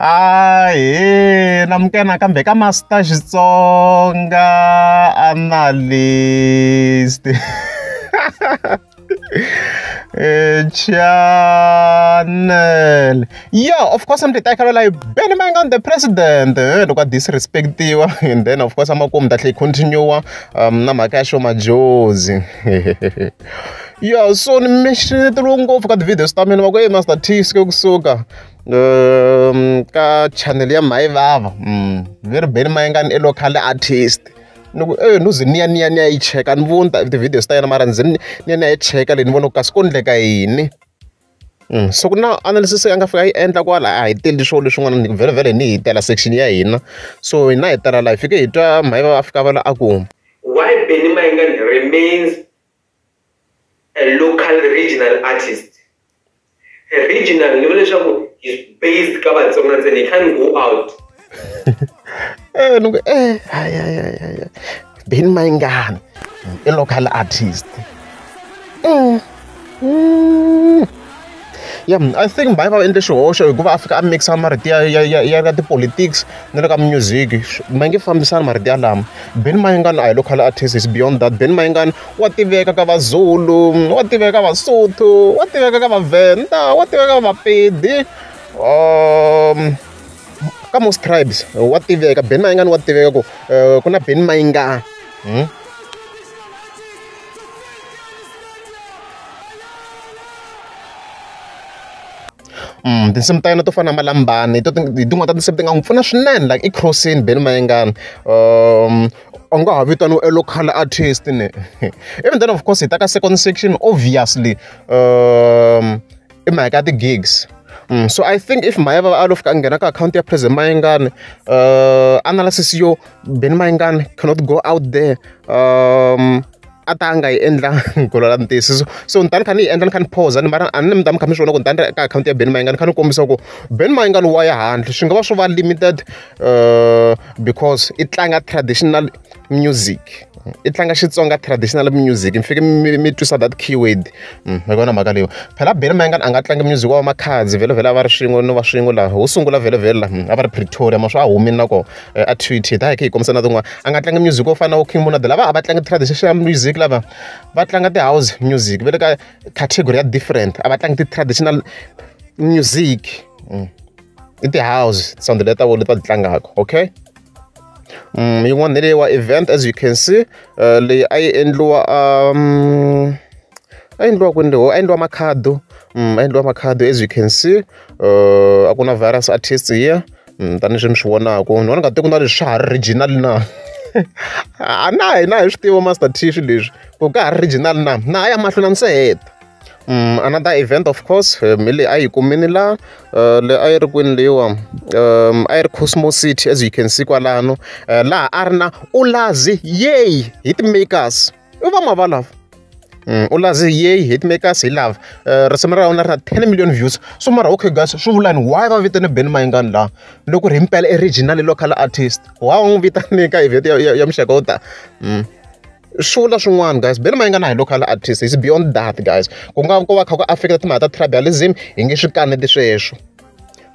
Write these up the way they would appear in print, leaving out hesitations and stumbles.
Ahee, namukela nakambe ka Master Xitsonga Analyst channel. Yeah, of course I'm the title like Benny Mayengani the president. Loko a disrespectiwa and then of course amakumu ta tlhela continue na mhaka ya Sho Madjozi. Yeah, so ni mixeteriwe ngopfu ka ti-videos ta mina va ku hey Master T suke kusuka ka channel ya Mhayivava ve ri Benny Mayengani i local artist. Ni ku no ze ni ya ni ya ni ya yi cheka ni voni ti-videos ta yena mara ni ze ni ya ni ya yi cheka leyi ni vona ku kasi ku endleka yini. So ku na analysis a nga fika yi endla kwala a hi teli swona leswin'wana ni vhele ni hi tela section ya hina so hina hi tela laha hi fike hi twa Mhayivava a fika va a ku why Benny Mayengani remains a local regional artist. Regional ni vula leswaku is based ka Vatsonga ntsena, he can't go out. Ni ku hayi hayi hayi Benny Mayengani i local artist. Yeah, I think Mhayivava endle xihoxo hikuva a fika a mixa marito ya ti-politics na le ka music ma nge fambisani marito yalama. Benny Mayengani a hi local artist, is beyond that. Benny Mayengani wa tiveka ka Vazulu, wa tiveka ka Vasotho, wa tiveka ka Vavenda, wa tiveka ka Vapedi, ka most tribes wa tiveka. Benny Mayengani wa tiveka ku ku na Benny Mayengani. Tinsimu ta yena to fana na Malambani hi tin'wana ta tinsimu ti nga n'wi pfuna swinene like i crossing Benny Mayengani a nga ha vitaniwi a local artist ne. Even then of course hi ta ka second section obviously i mhaka ya ti-gigs. So I think if Mhayivava a lo fika a nghena ka akhawunti ya President Mayengani analysis yo Benny Mayengani cannot go out there a ta a nga yi endlangi ku lwela ntiyiso. So ni ta ni kha ni yi endla ni kha ni pause mara a ni mi ta mi kha mi swi vona ku ni ta ni ri ka akhawunti ya Benny Mayengani ni kha ni kombisa ku Benny Mayengani wa ya handle swi nga va swo va limited because i tlanga traditional music, i tlanga Xitsonga traditional music. Mi fike mi twisa that keyword hi yona mhaka leyi. Phela Benny Mayengani a nga tlangi music wa Makhadzi vhele vhele a va ri swin'we no va swin'we laha ho sungula vhele vhele laha a va ri Pretoria ma swa a humini na kona a Twitter hi ta hi kha hi kombisa na tin'wana. A nga tlangi music wo fana na wo King Monada lava a va tlangi traditional music lava va tlanga ti-house music va le ka category ya different a va tlangi ti-traditional music i ti-house sound leti ta vona leti va ti tlangaka. Okay, yin'wana hi leyi wa event as you can see leyi a yi endliwa a endliwa kwini leyi a endliwa Makhado a endliwa Makhado as you can see a ku na various artists here tanihileswi mi swi vonaka ni vona nga ti ku na leswi swa ha ri regional na. A na hina hi swi tiva Master T swilo leswi ku ka ha ri regional na na ya mahlweni a ni se heta. Another event of course hi leyi a yi kumini laha leyi a yi ri kwini leyiwa a yi ri Cosmo City as you can see kwalano laha a ri na Ulazi Yey Hitmakers i va mava lava Ulazi Yey Hitmakers hi lava risimu ra vona ri na 10 million views. So mara okay guys swi vula ni why va vitane Benny Mayengani laha loko ri himpela i regional local artist why va n'wi vitane ka event ya muxaka wo ta. Swi vula swin'wana guys, Benny Mayengani a hi local artist, is beyond that guys. Ku nga ku va kha ku affect timhaka ta tribalism hi nge swi kaneti sweswo.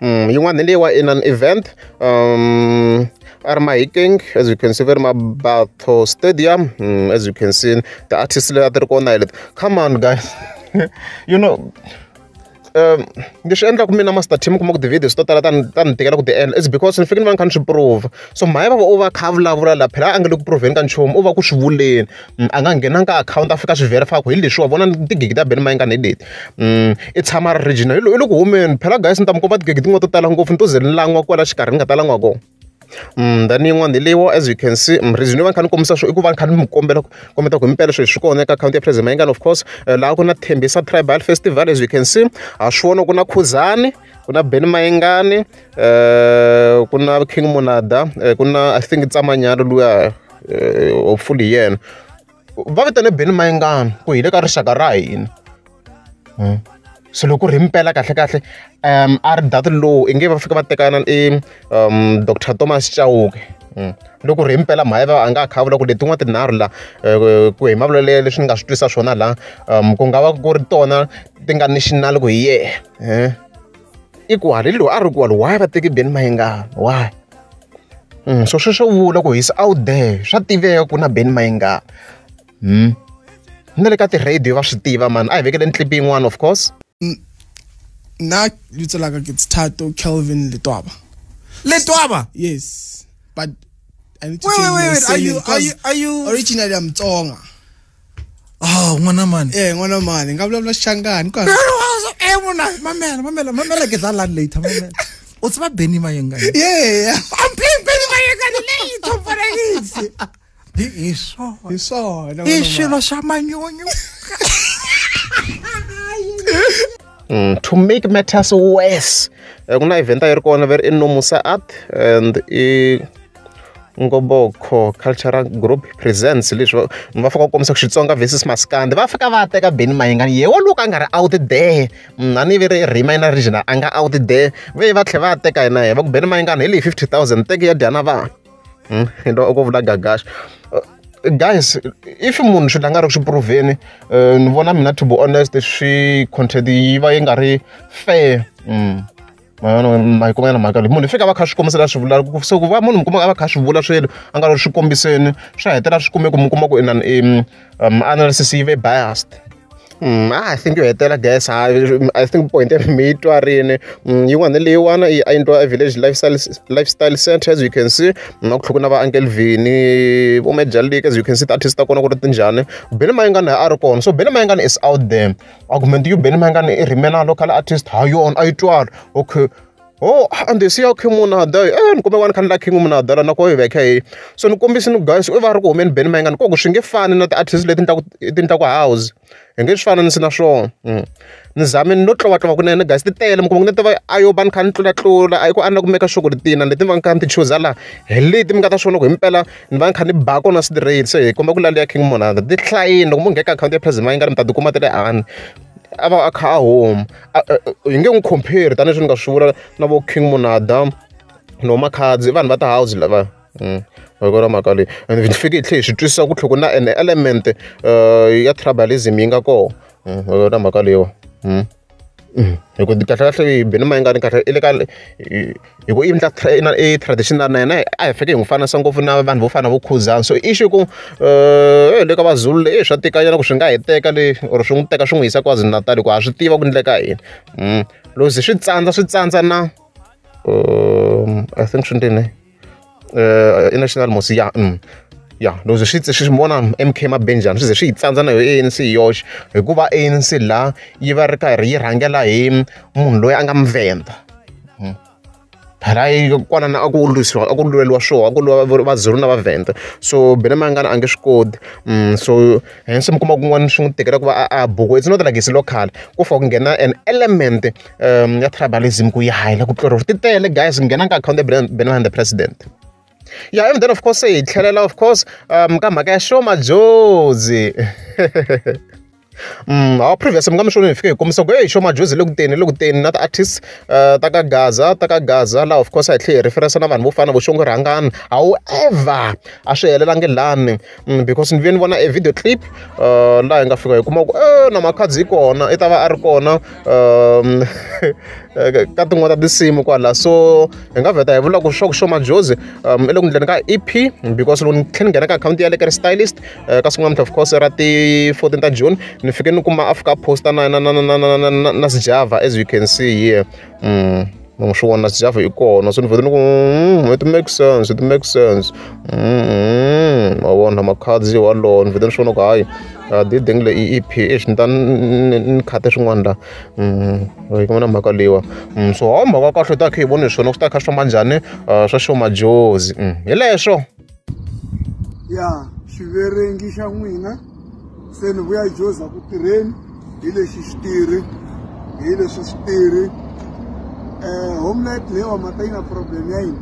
Yin'wana hi leyiwa in an event a ri Mahikeng as you can see va ri Mabatho Stadium as you can see the artists leyi a ti ri kona hi leti. Come on guys you know leswi endlaka mina Master T mi kuma ku ti-videos to tala ta ni tikela ku ti endla is because ni fike ni va ni kha ni swi prove. So Mhayivava u va kha a vulavula laha phela a nga le ku proveni ka nchumu u va ku swi vuleni a nga nghenanga ka akhawunti a fika a swi verify ku hi leswi wa vona tigigi ta Benny Mayengani hi leti i tshama a ri regional i le ku humeni phela guys ni ta mi komba tigigi tin'wana to tala ngopfu ni to ze ni lan'wa kwala xikarhi ni nga ta lan'wa kona. Then yin'wana hi leyiwa as you can see reason yo va ni kha ni kombisa swo i ku va ni kha ni mi kombela kombeta ku himpela swilo swi kona eka akhawunti ya President Mayengani of course laha ku na Thembisa Tribal Festival as you can see ha swi vona ku na Khuzani ku na Benny Mayengani ku na King Monada ku na I think Tsamanyana luya hopefully hi yena va vitane Benny Mayengani ku hi le ka rixaka ra hina. So loko ri himpela kahle kahle a ri that low i nge va fika va tekana i Dr Thomas Chauke loko ri himpela Mhayivava a nga kha a vula ku letin'wana tinharhu la ku hi mavulavulelo leswi ni nga swi twisa swona la ku nga va ku ri tona ti nga national ku hi yehe. I kwale loyi a ri kwale why va teki Benny Mayengani why? So sweswo vula ku he's out there swa tiveka ku na Benny Mayengani. Na le ka ti-radio va swi tiva man a hi vekeleni clip yin'wana of course. Nna lebitso la ka ke Thato Kelvin Letwaba. Letwaba? Yes, but I need to Wait, change wait, my wait. Are you surname 'cause are you originally I'm Tsonga. Oh, ngwana man. Eh, ngwana man, nka vulavula Xichangani kwa. Eh, mona, mamela, mamela, mamela ke tla la later, mamela. O tseba Benny Mayengani? Yeah. I'm playing Benny Mayengani later for the Hi swona. Hi swona. I xilo xa manyunyu. To make matters worse, ku na event a yi ri kona va ri i Nomusa Art and i Ngoboko Cultural Group presents leswi va fika ku kombisa ku Xitsonga versus Maskandi va fika va teka Benny Mayengani yehe wa loko a nga ri out there a ni vi ri rhima na regional a nga out there ve va tlhela va teka yena va ku Benny Mayengani hi leyi 50,000 teki ya dya na vanhu. Hi ko vula Gagash. Guys, if munhu swilo a nga ri ku swi proveni ni vona mina to be honest swi content yi va yi nga ri fair. Ma yi kuma na mhaka leyi munhu i fika va kha swi kombisa la swi vulaka so ku va munhu mi kuma a va kha swi vula swilo a nga ri swi kombiseni swa hetelela swi kume ku mi kuma ku inani analysis yi ve biased. I think yo hetela guys I think point ya mi yi twarini. Yin'wana leyiwana i endliwa e Village Lifestyle Center as you can see na ku tlhela ku na va Uncle Vinny vo Major League as you can see ti-artist ta kona ku ri tinjhani. Benny Mayengani a ri kona so Benny Mayengani is out there. Argument you Benny Mayengani i remain a local artist ha yona a yi twali okay. Oh, and this year King Monada, ni kumbe wani khani la King Monada na ko hi veka hi. So ni kombisa ni guys u va ri ku humeni Benny Mayengani ku swi nge fani na ti-artist leti ni ta ku house. Hi nge swi fananisi na swona. Ni zame no tlovatlova kunene guys ti tele mi kuma ku ni tiva a yo va ni kha ni tlulatlula a yi ku a ni la ku make sure ku ri tina leti ni va ni kha ni ti chuza la hi leti mi nga ta swi vona ku himpela ni va ni kha ni ba kona straight se hi komba ku la liya King Monada ti hlayini loko mo nghena ka akhawunti ya President Mayengani mi ta tikuma ti le hansi. A va a kha a huma hi nge n'wi compare tanihileswi ni nga swi vula na vo King Monada no Makhadzi i vanhu va ti-house lava. Hi kona mhaka leyi and hi fike hi tlhela hi swi twisisa ku tlhela ku na an element ya tribalism yi nga kona. Hi kona mhaka leyiwa. Hi ku kahle kahle Benny Mayengani kahle i le ka hi ku i endla i traditional na yena a hi fike hi n'wi fanisa ngopfu na vanhu vo fana na vo Khuzani so issue ku le ka Vazulu le swa tikanyana ku swi nga hi teka le or swi n'wi teka swi n'wi yisa KwaZulu-Natal hikuva ha swi tiva ku endleka yini. Loko ze swi tsandza na I think swi ndini i National Mos ya ya loko swi swi vona MK Mabenjani swi ze swi yi tsandza na yo ANC hi yoxe hikuva ANC la yi va ri karhi yi rhangela hi munhu loyi a nga Muvenda. Phela kwalano a ku lwisiwa a ku lweriwa swona a ku lwiwa Vazulu na Vavhenda so Benny Mayengani a nge swi koti. So hence mi kuma kun'wana swi n'wi tikela ku va a buku it's not like it's local ku fika ku nghena an element ya tribalism ku ya hi la ku tluriwa ti tele guys nghena ka akhawunti ya Benny Mayengani the president. Yeah, and then of course hi tlhelela of course ka mhaka ya Sho Madjozi. Our previous mi nga mi swona hi fike hi kombisa ku hey Sho Madjozi le ku teni le ku teni na ti-artists ta ka Gaza ta ka Gaza laha of course a hi tlhela hi referensa na vanhu vo fana na vo Xongo Rhangani however a swi helelangi lani because ni vuye ni vona e video clip laha hi nga fika hi kuma ku na Makhadzi i kona i ta va a ri kona ka tin'wana ta tinsimu kwala so hi nga vheta hi vula ku swa ku Sho Madjozi i le ku endleni ka EP because loko ni tlhela ni nghena ka akhawunti ya Lekker Stylist ka siku namuntlha of course ra ti 14 ta June ni fike ni kuma a fika a posta na na na na na na na na Sjava as you can see here. Mo swi vona Sjava i kona so ni vhete ni ku it makes sense it makes sense. Ma vona Makhadzi walowo ni vhete ni swi vona ku hayi diding le i EP exi ni ta ni khate swin'wana la. Hi kuma na mhaka leyiwa. So ha mhaka kahle ta kha hi vone swona ku swi ta kha swi famba njhani swa Sho Madjozi. Hi leswo. Ya xiverengi xa n'wina se ni vuya joza ku tirheni hi lexi xitirhi hi leswi switirhi homelet leyiwa mata yi na problem ya yini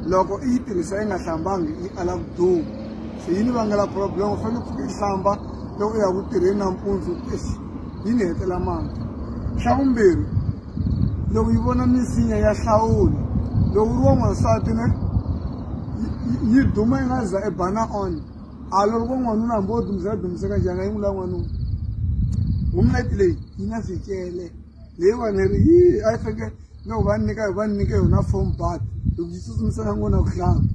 loko i yi tirhisa yi nga hlambangi yi ala ku duma se yi ni vangela problem u fanele pfuka i hlamba loko u ya ku tirheni nampundzu yi ni hetela mati. Xa vumbirhi loko yi vona misinya ya hlawula loko u ri wa n'wansati ne yi duma yi nga za i bana on a loko vo n'wanuna hambi wo dumiseka dumiseka njhani a yi n'wi la n'wanuna homelet leyi yi na swicele. Leyiwani ri yi a yi faneke loko va nyika va nyike yona foam bath loko yi tsutsumisana ngona ku hlamba.